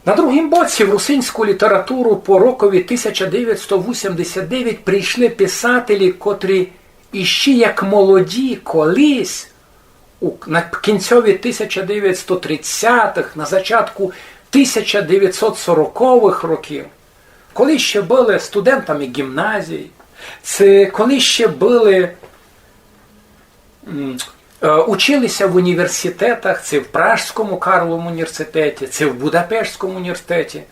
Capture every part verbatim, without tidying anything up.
На другім боці в русинську літературу по рокові тисяча девятсто восемдесят девять прийшли писателі, котрі іщи як молоді колись, у, на кінцьові тисяча девятсто тридцятых, на зачатку тисяча девятсот сороковых років, коли ще были студентами гімназій, ци коли ще были м, е, учили ся в університетах, ци в Пражському Карловому університеті, ци в Будапештському університеті.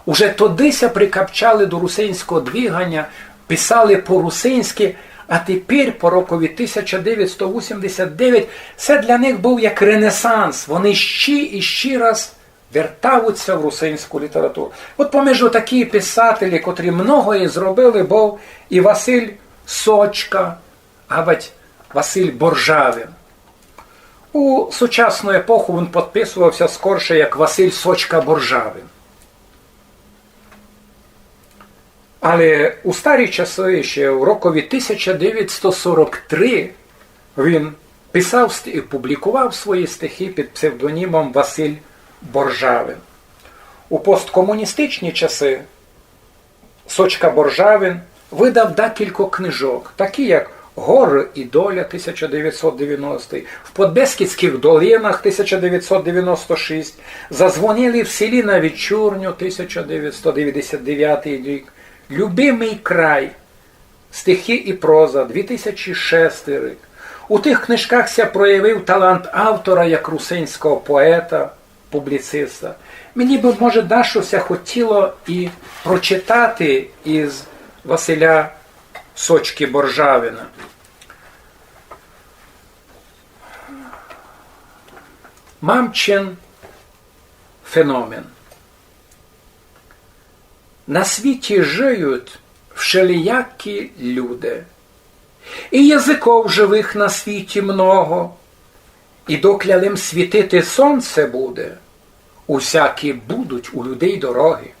Уже тогды ся прикапчали до русинського двиганя, писали по-русинськи, а тепер, по рокові тисяча девятсто восемдесят девять, се для них быв як ренесанс. Вони ще і ще раз вертавуть ся в русинську літературу. От поміж такі писателі, котрі многоє зробили, быв і Василь Сочка, авадь Василь Боржавин. У сучасну епоху він підписував ся скорше як Василь Сочка Боржавин. Але у старі часы, ще в рокові тисяча девятсто сорок три, він писав ст-, і публікував свої стихи під псевдонімом Василь Боржавин. У посткомуністичні часы Сочка Боржавин выдав декілько книжок, такі як «Горы і доля» тисяча девятсот девяностый, «В подбескідськых долинах» тисяча девятсот девяносто шість, «Зазвонили в селі на вечурню» тисяча девятсот девятдесят девятый рік, «Любимый край. Стихи і проза» дві тисячі шестый рік. У тых книжках ся проявив талант автора як русинського поета, публіциста. Мені бы, може, дашто ся хотіло і прочитати із Василя Сочки Боржавина. Мамчин феномен. На світі жиють вшелиякі люди, і языков живых на світі много, і докля лем світити сонце буде, усякі будуть у людей дороги.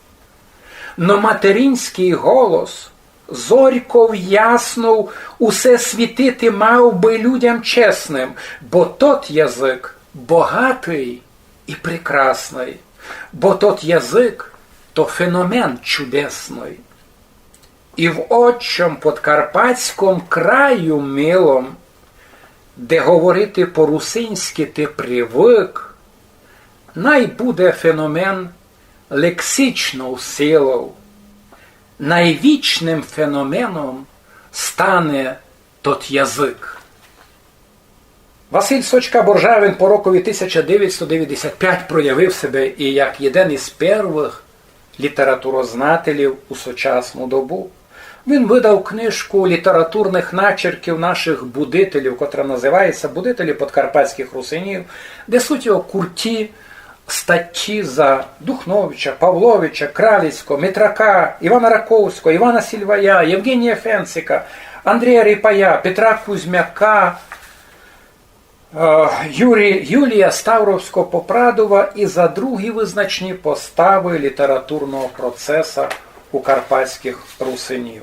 Но материнськый голос зорьков яснов усе світити мав бы людям чесным, бо тот язык богатый і прекрасный, бо тот язык то феномен чудесный. І в отчом подкарпатськом краю милом, де говорити по-русинськи ты привык, най буде феномен лексичнов силов, най вічным феноменом стане тот язык. Василь Сочка Боржавин по рокові тисяча девятсот девятдесят пять проявив себе і як єден із первых літературознателів у сучасну добу. Він выдав книжку літературных начерків нашых будителів, котра называє ся «Будителі подкарпатськых русинів», де суть його курті статті за Духновича, Павловича, Кралицького, Митрака, Івана Раковського, Івана Сільвая, Євгенія Фенцика, Андрія Ріпая, Петра Кузьмяка, е, Юрі-, Юлія Ставровського-Попрадова і за другі визначні поставы літературного процеса у карпатськых русинів.